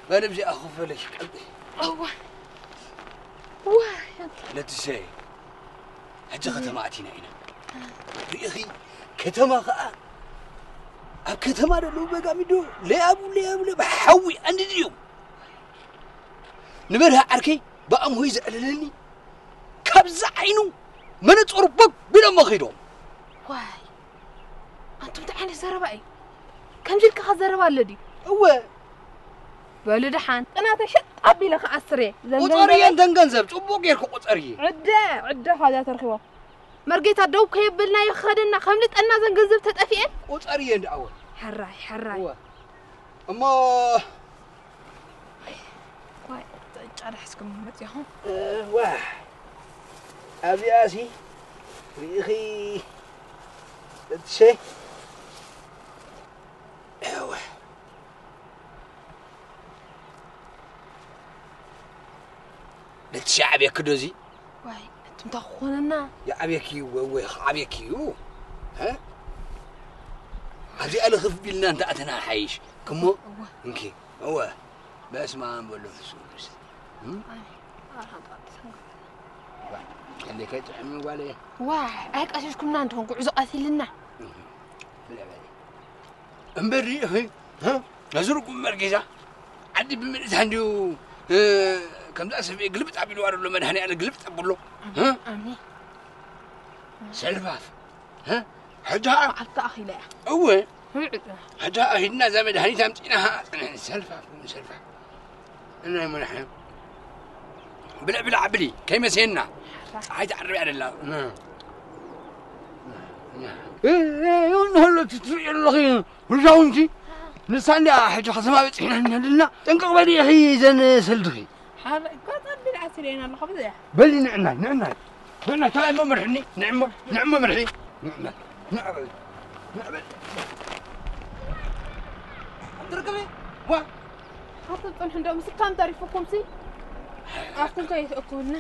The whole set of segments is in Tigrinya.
በል እዚኣ ክፈለሽ ቀልጢ። እዋ። እዋ። ለትሰይ፣ ሕጂ ከተማ ኣቲና ኢና። ርኢኺ፣ ከተማ ኸኣ፣ ኣብ ከተማ ዘለዉ በጋሚዶ ለያቡ፣ ለያቡ፣ ለያቡ፣ ሓዊ ኣንዲድ እዮም። ንበርሀ ዓርከይ ብኣምሆይ ዘዕለለኒ፣ ካብዛ ዓይኑ መነጸሩ ቦግ ቢሎሞ ኸይዶም። ዋይ፣ ኣንቱም እንታይ ዓይነት ዘረባ እዩ? ከምዚ ኢልካ ዘረባ ኣሎ ድዩ? እወ። በሉ ደሓን፣ ቅናተ ሸጥ ኣቢለ ክኣስር እየ። ዘን ቁጸርየን ገንዘብ። ተን ገንዘብ ጽቡቕ ጌርኩ ቁጸርየ። ዕደ፣ ዕደ ካብዛ ተርኪቦ። መርጌታ ደው ከየበልናዮ ክኸደና ከምልጠና ዘን ገንዘብ ተጠፊኤን። ቁጸርየን ደኣወ። ሕራይ፣ ሕራይ። እወ። እሞ ዋይ፣ ጫዳ ሒዝኩም መጺኹም? እዋ። ኣብዚኣሲ ርኢኺ እትሸ። እዋ። ነቲ ሻዕብያ ክዶ እዚ? ዋይ፣ ኣቱም እንታይ ክኾነና? ይዓብየኪ እዩ፣ ወይ፣ ወይ፣ ክዓብየኪ እዩ። እ? ኣብዚኣ ልኽፍ ቢልና እንተ ኣተና ሓይሽ። ክሞ? እወ። እንኪ፣ እወ። በስመ ኣብ ወወልድ ወመንፈስ ቅዱስ። እም? ኣሜን። ኣርሓም ጣጥ ሰንጋል። ዋ፣ ከለይ ከይጥዕም ጓለየ። ዋይ፣ ኣይቀሸሽኩምና እንተኾን ጉዕዞ ቀቲልና። እም። ብለበለ። እምበር ርኢኺ፣ እ? ነዚ ርጉም መርጌታ ዓዲ ብምልእታ እንድዩ፣ እ፣ ከምዛ ሰብ ግልብጥ ኣቢልዋ ዘሎ መድሃኒኣለ ግልብጥ ኣብሎ። እ? ኣሜን። ሰልፋፍ፣ እ? ሕጂ ኸዓ በዓልቲ ኣኺለ እያ። እወ። ሕጂ ኸዓ ሂድና እዛ መድሃኒት ኣምጺእና ኸዓ ጽንሕ ሰልፋፍ፣ ሰልፋፍ። እናይ መናሐ። ብልዕ ብልዕ ብሊ፣ ከይመሰየና። ሓራ። ፀሓይ ትዓርብ እያ ደላ። ና። ና። እ፣ እ፣ እንሆሎ ትትርኢ ኣለኺ፣ ህዛውንቲ። ንሳ እንድያ ሕጂ ከተማ በፂሕና እንሄድና። ጥንቅቕ በሊ ኢኺ ዘን ሰልድኺ። ሓራ፣ እኳ ፀቢል ዓስር እየን ኣለኹ፣ ብዘያ። በሊ ንዕናይ፣ ንዕናይ። ንዕናይ፣ ተላይ እሞ መርሕኒ፣ ንዕሞ፣ ንዕሞ መርሒ። ንዕናይ፣ ንዕ በሊ፣ ንዕ በሊ። ትርክቢ? ዋ። ኣቱም ጽንሑ፣ እንደው ምስካም ተሪፉኩም ሲ ኣፍኩም ከይትእክቡልና።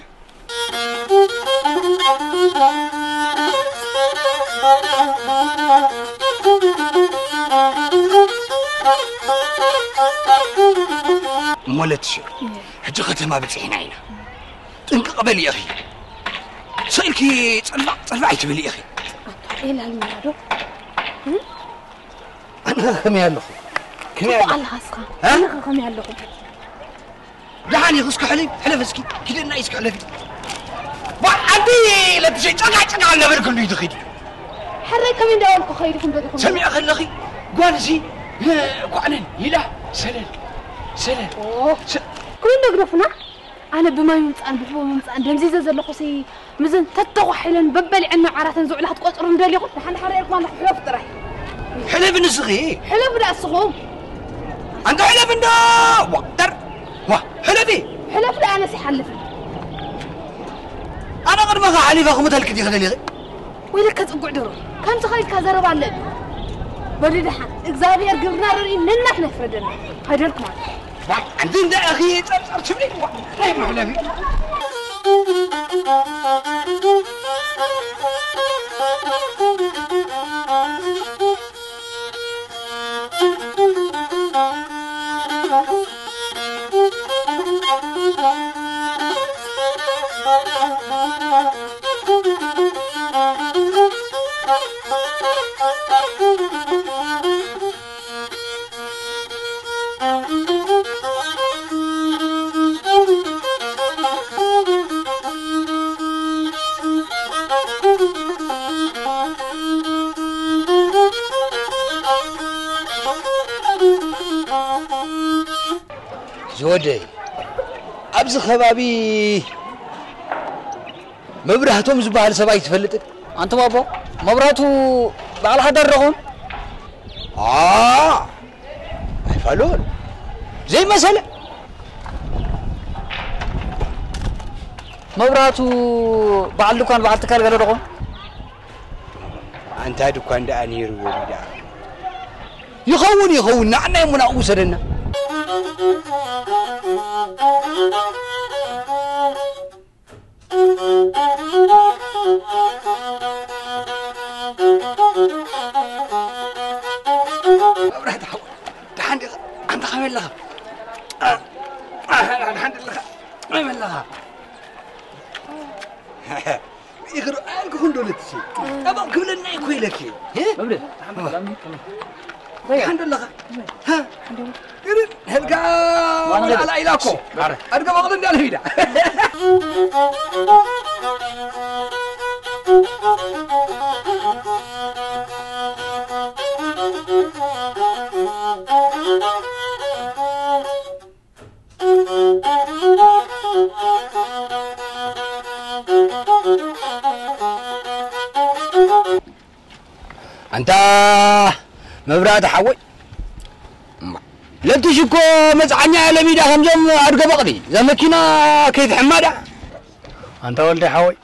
እሞ ለትሽ፣ ሕጂ ከተማ በጺሕና ኢና። ጥንቅቕ በሊ ኢኺ። ስእልኪ ጸልባዕ ጸልባዕ ኣይትበሊ ኢኺ። ኣታ ኤላል ምናዶ? ኣነ ከመይ ኣለኹ? ከመይ ጽቡቕ ኣለኹ? ኣለኻ እስኻ? እ? ኣነ ከ ከመይ ኣለኹ? ደሓን ኢኺ? እስኪ ሕለፊ፣ ሕለፊ እስኪ። ኪደና እስኪ ሕለፊ። ዋ፣ ኣንቲ ለትሸ ጨቃ ጨቃ ኣልነበርክ እንዱ ትኸዲ። ሕራይ ከመይ እንዳበልኩ ኸይድኩም በድኹም? ሰሚዐ ከለኺ ጓልሲ፣ እ፣ ኳዕነን ኢላ ሰለል፣ ሰለል። ኦ፣ ሰ- ኩሉ ግደፉና። ኣነ ብማይ ምምጻእን ብሕቦ ምምጻእን ደምዚዘ ዘለኹሲ፣ ምዘን ተተኳሒለን በበሊዐን መዓራተን ዝውዕላ ክትቆጽሩ እንደሊኹም? ንሓንቲ ሓደ ኤርኳን ሕለፍ ጥራይ። ሕለፍ ንስኺ? ሕለፍ ደኣ እስኹም። ኣንታ ሕለፍ እንዶ! ዋ፣ ደር! ዋ፣ ሕለፊ! ሕለፍ ደኣ ኣነስ ይሓልፍ። ኣነ ቅድመኻ ሓሊፈ ክሙተልኪ ድየ ክደሊኺ? ወይለከ ጽጉዕ ድሮ፣ ከምዚ ኸይድካ ዘረባ ኣለ ድዩ? በሉ ደሓን፣ እግዚኣብሔር ግብርና ርርኢ ነናትና ይፍረደና። ኣይደልኩም ኣነ። ዋ፣ ኣንቲ እንታይ ኢኺ ጸርጸር ትብሊ? ዋ፣ ናይ መሕለፊ። ዝወደይ፣ ኣብዚ ከባቢ መብራህቶም ዝበሃል ሰብ ኣይትፈልጥን? ኣንተ ባቦ፣ መብራህቱ በዓል ሓዳር ዶ ኾን? ኣ፣ ኣይፋሉን። ዘይመሰለ። መብራህቱ በዓል ድኳን፣ በዓል ትካል ገለ ዶ ኾን? ኣንታ ድኳን ደኣ ነይርዎ ድዩ ደኣ? ይኸውን፣ ይኸውን፣ ንዓና እሞ ናብኡ ውሰደና። መብራህቲ ሓወይ፣ ደሓን ዲኻ? ኣንታ ከመይ ኣለኻ? ደሓን ኣለኻ? ከመይ ኣለኻ? ይኽሩ ኣልኩ ክንዶ ለትሲ። ጠበቕ ክብለና እኮ ኢለኪ። እ? መብሬ፣ ደሓን ዶ ኣለኻ? ሃ? ይኽሩ፣ ህልጋ ዋና ወላ ኢላ እኮ። ኣረ። ኣድገ በቕሊ እንዳለ ሂዳ። ኣንታ መብራህቲ ሓወይ፣ ለትሽ እኮ መጽዓኛ ለሚዳ ከምዞም ኣድገ በቕሊ፣ እዛ መኪና ከይትሕማ ደኣ። ኣንታ ወልደ ሓወይ፣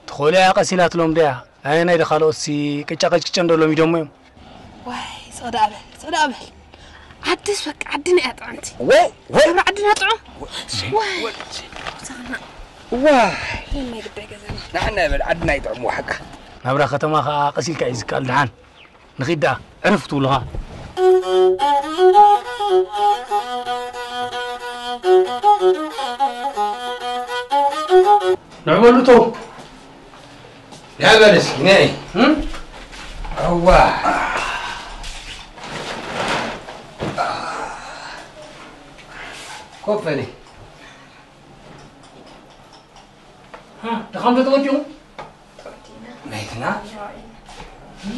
ትኾልያ ቀሲናትሎም ድያ? ኣየናይ ድኻልኦትሲ ቅጫ ቀጭቅጨ እንዶ ሎሚዶሞ እዮም። ዋይ፣ ጸዳ በል፣ ጸዳ በል። ዓድስ በቃ ዓድና እያ ጥዕምቲ። ወይ፣ ወይ። ክብሪ ዓድና ጥዑም። ወይ፣ ወይ። ሳና። ዋይ። የማይ ግዳይ ገዛና። ንዓና ይበል፣ ዓድና ይጥዕም፣ ዋሕቃ። ናብራ ከተማ ኸኣ ቀሲልካ እዩ ዝከኣል። ደሓን ንኺድ ደኣ፣ ዕርፍ ትብሉኻ። ንዕበሉ ተው። ያ በል እስኪ፣ ነይ። እም? እዋ። ኮፍ በሊ። ሃ፣ ድኻም ዶ ተወዲኡ? ናይትና? እም።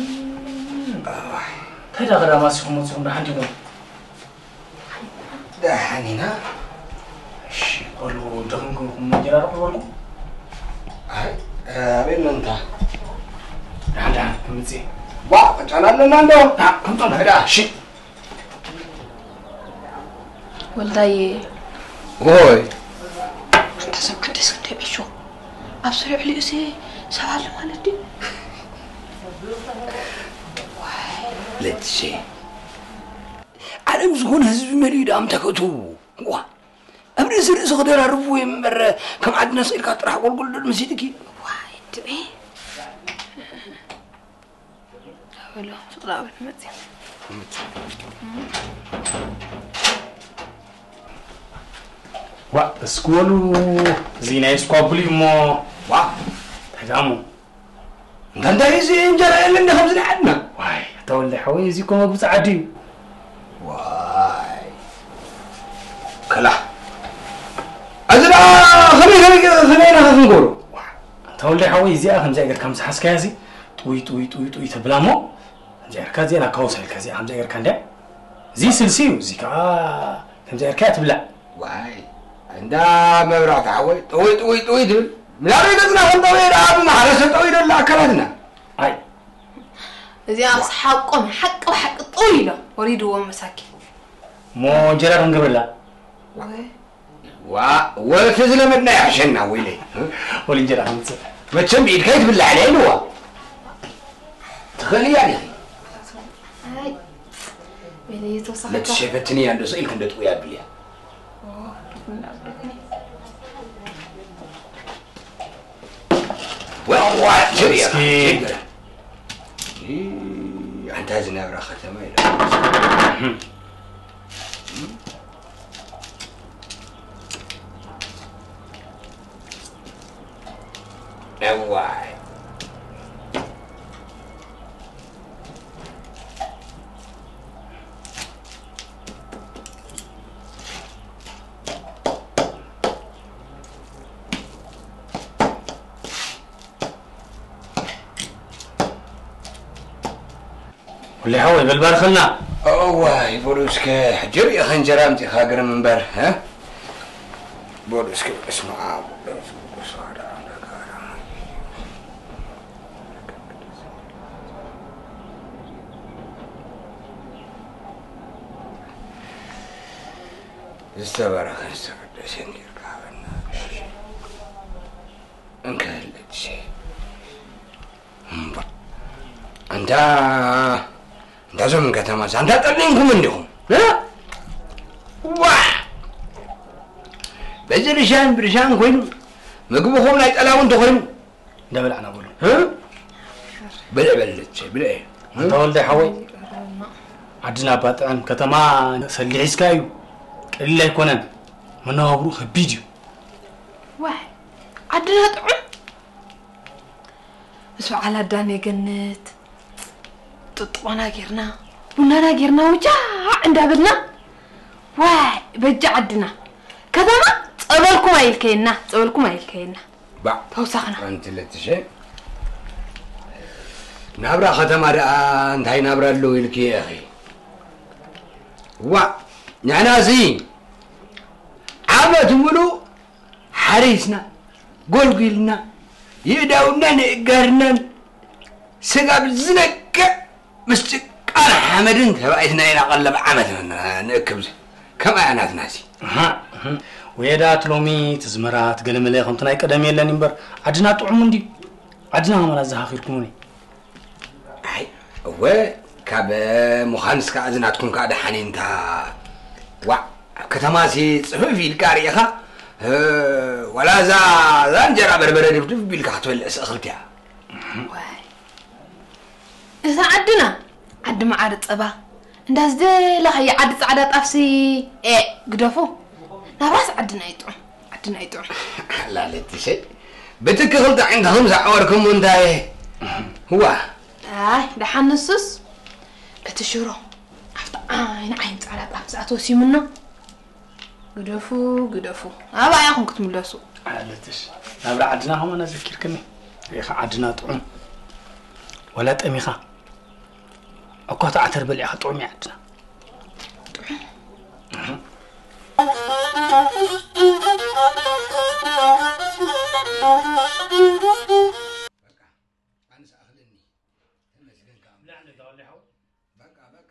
እንታይ ዳ ኸዳማ ሲኹም መጺኹም ደሓን ዲኹም? ደሓን ኢና። እሺ፣ ቆልዑ ደኺምኩም ኢኹም፣ እንጀራ ዶ ቀረብኩም? ኣይ፣ ኣበይ ኣሎ እንታ? ደሓን፣ ደሓን፣ ክምጽእ። ዋ፣ ቅጫ ኣለና እንዶ። ዳ፣ ከምጾም። ዳ። እሺ። ወልዳዬ። ኦይ። ኣንታ ሰብ ክንደይስ ክንደይ ዕሾ። ኣብ ስሪዕ ልኡሲ ሰብ ኣሎ ማለት ድዩ? ለትሴ። ዓለም ዝኾነ ህዝቢ መሊኡ ደኣ ምተከቱ። ዋ፣ ኣብ ርእሲ ርእሲ ክደራርቡ እዮም እምበር፣ ከም ዓድና ስኢልካ ጥራሕ ጎልጎል ዶ መሲልኪ? ዋይ፣ ድሜ። በሉ፣ ስቕ ደኣ በሉ፣ መጺ። ዋ፣ እስኪ በሉ፣ እዚ ናይ ስኳብል እዩ እሞ። ዋ፣ እንታይ ደኣ እሞ? እንዳ እንታይ እዚ እንጀራ የለን ዶ ከምዚ ናይ ዓድና? ዋይ፣ ኣታ ወልደ ሓወይ፣ እዚ እኮ መግቢ ጸዓዱ እዩ። ዋይ። ከላ። እዚ ደኣ ከመይ፣ ከመይ፣ ከመይ ኢና ክንገብሮ? ዋ፣ ኣታ ወልደ ሓወይ፣ እዚኣ ከምዚኣ ጌርካ ምስ ሓዝካያ እዚ፣ ጥውይ፣ ጥውይ፣ ጥውይ፣ ጥውይ ተብላ እሞ፣ ከምዚኣ ጌርካ፣ እዚኣ ናብ ካውሳ ኢልካ፣ እዚኣ ከምዚኣ ጌርካ እንድያ። እዚ ስልሲ እዩ፣ እዚ ከኣ ከምዚኣ ጌርካ እያ ትብላዕ። ዋይ፣ እንዳ መብራህቲ ሓወይ፣ ጥውይ፣ ጥውይ፣ ጥውይ ትብል። ምላበይ ገጽና ከም ጠውየ ደኣ ብማሕረሰ ጠውዩ ደሎ ኣካላትና። ኣይ። እዚኣስ ሓቆም፣ ሓቂ ብሓቂ ጥውይ ኢሎም ወሪድዎም መሳኪን። እሞ እንጀራ ክንገብረላ። ወይ ዋ ወቲ ዝለመድና ይሕሸና ወይለይ። ወል እንጀራ ከምጽእ። መቸም ብኢድካ ይትብላዕ ኢለ ኢልዋ። ትኽእል እያ ዲኺ? ኣይ፣ ወይለይ፣ የተወሰኸ ነቲ ሸፈትንያ እንዶ ስኢል ክንደጥቁ ያብልያ። ወዋ ጀሪያ እስኪ። ኣንታ ዝነብራ ከተማ ኢለ። እዋይ። ወለይ ሓወይ፣ በል ባርኸልና። እዋይ፣ በሉ እስከ ሕጂ ርኢኻ እንጀራ ኣምጺኻ ግርም እምበር፣ እ? በሉ እስከ በስመ ኣብ ወወልድ ወመንፈስ ቅዱስ ኣሐዱ ኣምላክ። ዝተባረኸን ዝተቀደሰን ጌርካ ሃበና። እንካ ህለች እምባ። ኣንታ፣ ኣንታ ዞም ከተማስ፣ ኣንታ ጠሊምኩም እንዲኹም፣ እ? ዋ! በዚ ርሻን ብርሻን ኮይኑ፣ ምግብኹም ናይ ጠላውን ተኾይኑ። እንዳበላዕና በሉ። እ? ብልዕ በለች፣ ብልዕ። ኣንታ ወልዳይ ሓወይ፣ ዓድና እባ ጥዕም፣ ከተማ ሰሊሕ ሒዝካ እዩ። ቀሊል ኣይኮነን። መነባብሩ ከቢድ እዩ። ዋይ፣ ዓድና ጥዑም። ምስ በዓል ኣዳም የገነት ጥጥቆና ጌርና፣ ቡናና ጌርና፣ ውጃዕ እንዳበልና። ዋይ፣ በጃ ዓድና። ከተማ ጸበልኩም ኣይልከየና፣ ጸበልኩም ኣይልከየና። ባዕ። ተውሳኽና። ኣንቲ ለትሸ። ናብራ ከተማ ደኣ እንታይ ናብራ ኣለዎ ኢልኪ ኢኺ? ዋእ፣ ንሕናሲ ዓመት ሙሉእ ሓሪስና፣ ጎልጒልና፣ የእዳውናን የእጋርናን ስጋብ ዝነቅዕ ምስ ጭቃን ሓመድን ተባኢስና ኢና ቀለብ ዓመት ንእክብ። ከምኣ እያ ናትናሲ። ኣሃ፣ እህ። ወየዳት ሎሚ ትዝመራት ገለመለ ከምቲ ናይ ቀደም የለን እምበር፣ ዓድና ጥዑም እንድዩ። ዓድና ከማና ዘሃኺርኩምኒ። ኣይ፣ እወ፣ ካብ ምዃንስ ከኣ እዚ ናትኩም ከኣ ደሓን እዩ እንታ። ዋዕ፣ ኣብ ከተማሲ ጽፍፍ ኢልካ ርኢኻ፣ እ፣ ዋላ እዛ፣ እዛ እንጀራ በርበረ ድፍድፍ ቢልካ ክትበልዕስ እኽልቲ እያ። ዋይ። እዛ ዓድና፣ ዓዲ መዓር ጸባ፣ እንዳ ዝደለኻዮ ዓዲ ጻዕዳ ጣፍሲ፣ ኤ፣ ግደፉ። ናብራስ ዓድና ይጥዑም፣ ዓድና ይጥዑም። ላለትሸይ፣ ብትኪ ክልተ ዓይንትኹም ዝዓወርኩም እንታይ? ህዋ። ኣይ፣ ደሓን ንሱስ፣ እቲ ሽሮ፣ ኣብቲ ዓይኒ ዓይኒ ጻዕዳ ጣፍሲ ኣተወሲሙና። ግደፉ፣ ግደፉ። ኣበይ ኢኹም ክትምለሱ? ኣለትሽ፣ ናብራ ዓድና ከማና ዘኪርክኒ። ሪኢኻ ዓድና ጥዑም። ወላ ጠሚኻ። እኳ እቲ ዓተር በሊዕኻ ጥዑም እዩ ዓድና። ጥዑም። እህ። ኣነስ ኣኽለኒ። ተመስገን ከኣ። ብላዕ ነታ ወላሂ ሓው። በቃ፣ በቃ።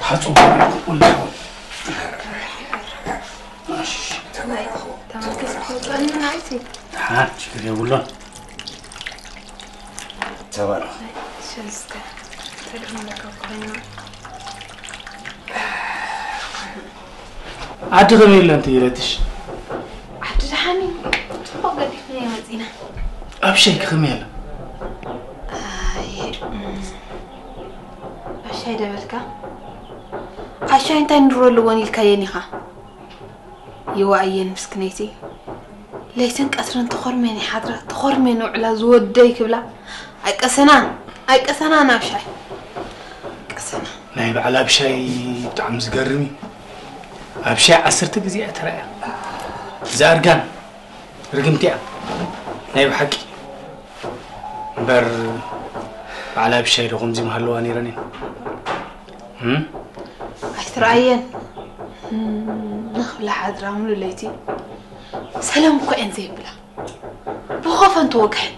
ሓጹ ወላሂ። እሺ። ተባረኹ። ተባረኹ። ሓ፣ ችግር የብሉን። ተባረኽ። ሸዝከ ተድህነካ ኮይና። ዓዲ ከመይ ኢለን ትይረትሽ? ዓዲ ደሓን እዩ። ጽቡቕ ገዲፍና መጺና። ኣብ ሸይክ ከመይ ኣላ? ኣይ፣ እም፣ ኣብ ሻይ ደበልካ? ኣብ ሻይ እንታይ ንድሮ ኣለዎን ኢልካየን ኢኻ? ይዋእየን ምስክነይቲ። ለይትን ቀትርን ተኾርሜን ይሓድራ፣ ተኾርሜን ውዕላ ዝወደይ ክብላ። ኣይቀሰናን፣ ኣይቀሰናን ኣብ ሻይ። ኣይቀሰናን። ናይ በዓል ኣብ ሻይ ብጣዕሚ ዝገርም እዩ። ኣብ ሻይ ዓሰርተ ግዜ እያ ተራእያ። እዛ እርጋን ርግምቲ እያ። ናይ ብሓቂ። እምበር በዓል ኣብ ሻይ ዶ ከምዚ ምሃለዋ ነይረን እየን። እም? ኣይትረኣየን። እም፣ ንኽብላ ሓድራ ሙሉ ለይቲ። ሰላም እኮ እየን ዘይብላ። ብኸፈን ተወግሐን።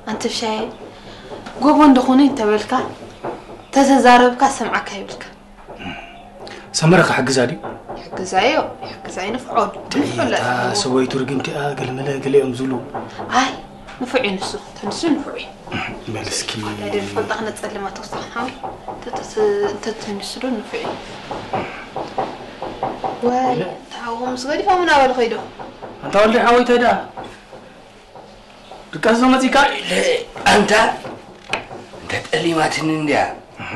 ኣንተ ብሻየ ጎቦ እንደኾነ እንተበልካ፣ ተዘዛረብካ ሰምዓካ ይብልካ። ሰመረ ክሕግዛ ድዩ? ይሕግዛዮ፣ ይሕግዛዮ ንፍዖ። ንፍዑ እታ ኣለና። ሰበይቱ ርግምቲኣ ገለመለ ገለ እዮም ዝብሉ። ኣይ፣ ንፉዕ እዩ ንሱ። ተንሱ ንፉዕ እዩ። በል እስኪ። ኣዳይ ደንፈልጣ ክነጸልማ ተወሳኺ ሓወይ። ተተስ-፣ እንተትንሱ ዶ ንፉዕ እዩ። ወይ፣ ተሓውኹም ምስ ገዲፎም ናበሉ ከይዶ። ኣንታ ወልደ ሓወይ፣ እንታይ ደኣ? ድቃስ ዶ መጺካ? ኣንታ እንተ ጠሊማትኒ እንድያ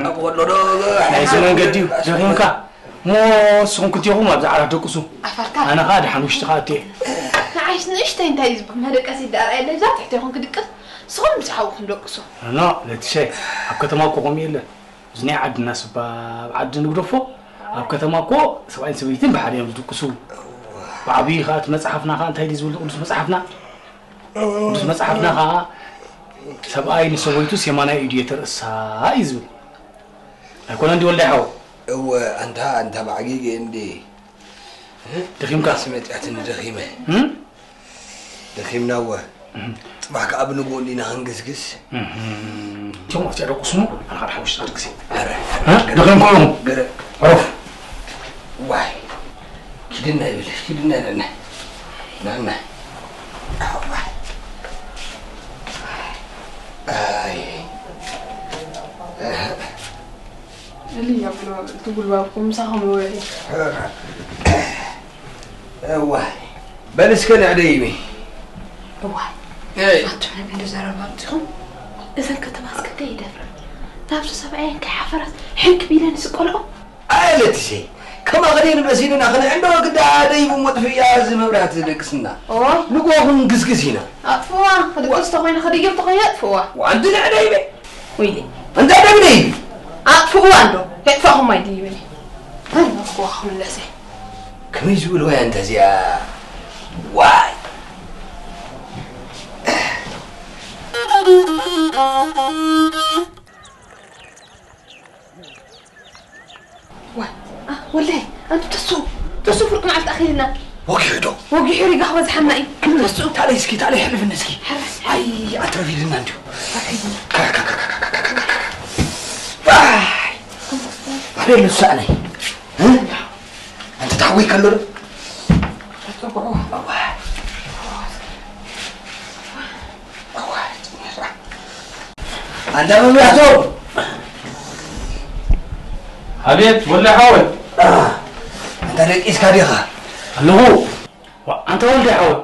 ኣብ ወሎ ዶ ናይዚ መንገዲ እዩ ደኺምካ እሞ ንስኹም ክልቴኹም ኣብዚ ዓራት ደቅሱ ኣፋርካ ኣነ ኸዓ ደሓን ውሽጢ ኸዓ እትየ ንዓይስ ንእሽተይ እንታይ እዩ ዝበሃል መደቀሲ ይዳርኣየለ እዛ ትሕቴኹም ክድቅስ ንስኹም ምስ ሓውኹም ደቅሱ ኖ ለትሸ ኣብ ከተማ እኮ ከምኡ የለን እዚ ናይ ዓድና ስባ ኣብ ዓዲ ንግደፎ ኣብ ከተማ እኮ ሰብኣይን ሰበይትን ብሓደ እዮም ዝድቅሱ ብዓብዪ ኸዓ እቲ መፅሓፍና ኸዓ እንታይ ድዩ ዝብል ቅዱስ መፅሓፍና ቅዱስ መፅሓፍና ኸዓ ሰብኣይ ንሰበይቱ ሴማናይ ኢዱ የተርእሳ እዩ ዝብል ኣይኮነን ድዩ ወልዳይ ሓወይ? እወ ኣንታ ኣንታ ማዕጊገ እንዴ ደኺምካ ስመጢኣትኒ ደኺመ ደኺምና እወ ጽባሕ ከኣ ብንግኡ እንዲና ክንግስግስ እቶም ኣብቲ ደቁስሙ ኣነ ካብ ሓሙሽተ ቅድግሲ ደኺምኩም ኢኹም ዕረፍ ዋይ ኪድና ይብል ኪድና ይለና ናና እልያ ብሎ እቲ ጉልባብኩም ምሳኹም ይውዒ እዋይ በል እስከ ንዕደይሚ እዋይ ኣቱም እንደ ዘረባ ኣምፂኹም እዘን ከተማ እስከ ከይደፍራ ናብዚ ሰብኣየን ከይሓፈራት ሕንክ ቢለን ዝቆልኦ ኣየለትሸ ከማኽደን መሲሉና ክንዕንዶ ግዳ ደይቡ መጥፍያ እዚ መብራህቲ ዝደቅስና ንጎኹም ግስግስ ኢና ኣጥፍዋ ክድቅስ ተኾይኑ ክድይብ ተኾይኑ ኣጥፍዋ ዋንቲ ንዕደይበ ወይኔ እንታይ ደብደይ ኣጥፍእዋ እንዶ የጥፋኹም ኣይድይብኒ ኣጥፍዋ ክምለሰ ከመይ ዝብልዋ እያ እንተዚኣ ዋይ ወለይ ኣንቱ ተሱ ተሱ ፍርቂ መዓልቲ ኣኺልና ወጊሑ ዶ ወጊሑ ሪጋ ክበዝሓና እዩ ተሱ ታለይ እስኪ ታለይ ሕልፍኒ እስኪ ኣይ ኣትረፊድና እንዲሁ ኣበይ ኣሎ ዝሰኣነይ ኣንተ ታሕጎይ ከሎ ዶ ኣንዳ መብራህቶም ኣቤት ወለ ሓወይ ኣንታ ደቂስካ ዲኻ ኣለኹ ኣንታ ወልደ ሓወይ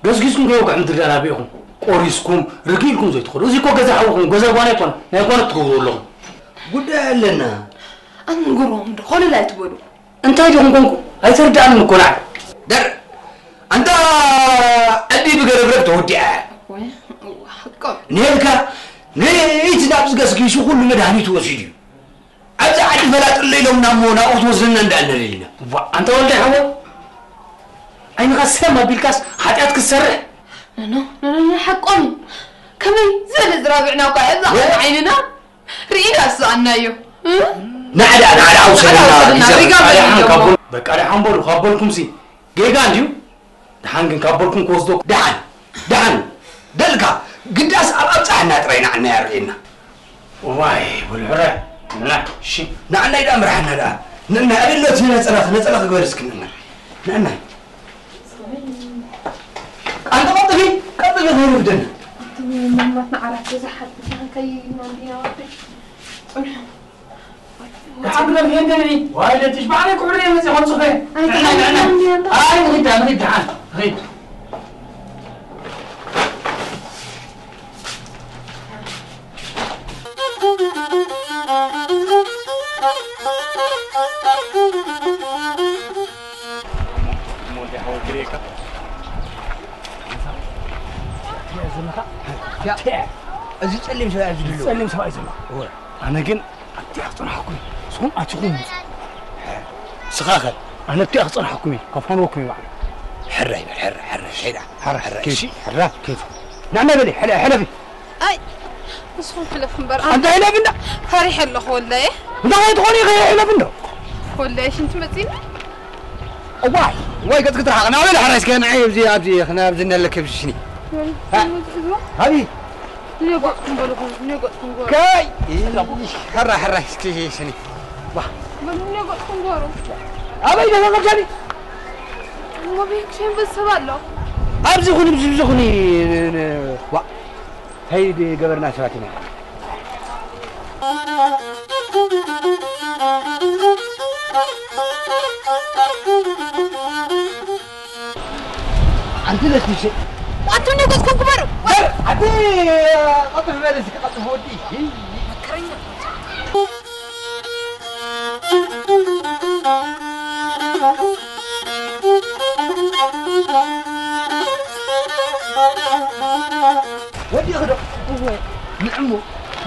ገስጊስኩም ከይወግሕ ምድሪ ዳላቢእኹም ቆሪስኩም ርግኢልኩም ዘይትኸዱ እዚ እኮ ገዛ ሓውኹም ገዛ ጓና ይኮነ ናይ ጓና ትገብሩ ኣለኹም ጉዳይ ኣለና ኣንግሮም ዶ ኮለል ኣይትበሉ እንታይ ዲኹም ኮንኩ ኣይተርድኣንን እኮ ንዓይ ደር ኣንታ ዕዲ ብገረብረብ ተወዲኣ ነብካ ነይቲ ናብዚ ገስጊሱ ኩሉ መድሃኒት ወሲዱ እዩ ኣብዚ ዓዲ ፈላጥሎ ኢሎምና እሞ ናብኡ ክትወስደና እንዳኣልና ደሊና ኣንታ ወልዳይ ሓወ ዓይንኻ ሰም ኣቢልካስ ሓጢኣት ክትሰርሕ ሓቆም እዩ ከመይ ዝበለ ዝራብዕና እኳ ኣብዚ ዓይንና ርኢና ዝሰኣናዮ ናዕዳ ናዕዳ ኣውሰደና በቃ ደሓን በሉ ካብ በልኩምሲ ጌጋ እንድዩ ደሓን ግን ካብ በልኩም ክወስዶ ደሓን ደሓን በልካ ግዳስ ኣብ ኣብፃሕና ጥራይ ንዓና ያርእየና ዋይ በሉ ሕራይ ንና እሺ ንዓናይ ደኣ ምርሓና ደኣ ንና ኣበሎት ነፀላ ነፀላ ክግበር እስኪ ንና ንና ኣንተ ቀጥፊ ቀጥፊ ከይንብደና መማትና ዓራት ገዛ ሓድግና ከይና እንዲና ወደይ ፅንሑ ደሓን ግደፍ ሄንደኒ ዋይለ ትሽባዕነ ኩዕረ መጽ ኾን ጽፈ ኣይትሓን ኣይ ንግዳ ንግዳ ንግዳ እዚ ጸሊም ሰብኣይ ዝድሉ ጸሊም ሰብኣይ ዘሎ ኣነ ግን ኣብቲ ኣፅናሕኩም ስኹም ኣቲኹም ስኻኸ ኣነ ኣብቲ ኣክፀናሕኩም እዩ ከፋንወኩም እዩ ባዕሉ ሕራይ በል ሕራ ሕራ ከይዳ ሕራ ሕራ እሺ ሕራ ከይዱ ናዕና በሊ ሕለ ሕለፊ ኣይ ንስኹም ሕለፍ እምበር ኣንታ ሕለፍ እንዳ ፈሪሐ ኣለኹ ወላየ እንታይ ትኾኒ ከ ሕለፍ እንዶ ወላየ ሽንቲ መፂኒ እዋይ ወይ ገጽ ክትረሓቕ ናበል ሕራይ እስከ ንዓይ ኣብዚ ኣብዚ ኽና ኣብዚ ነለከ ብሽኒ። ሃቢ ንገጽኩም በልኹም ንገጽኩም ጎ ከይ ሕራ ሕራ እስኪ ሽኒ። ዋ ንገጽኩም ጎሩ። ኣበይ ደረጃኒ? ወቤክ ሸንበሰብ ኣሎ። ኣብዚ ኹን ኣብዚ ኹን። ዋ ከይድ ገበርና ሰባት ኢና። ኣንቲ ለቲሸ ኣቱም ንገጽኩም ግበሩ። ኣንቲ ቀጥፍ በለስ ቀጥፍ ወዲ መከረኛ። ወዲኺ ዶ? እወ። ንዕሙ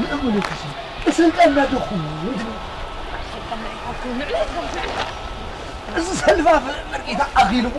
ንዕሙ ለቲሸ እሰልጠና ደኹ። እዚ ሰልፋፍ መርጌታ ኣኺልዎ።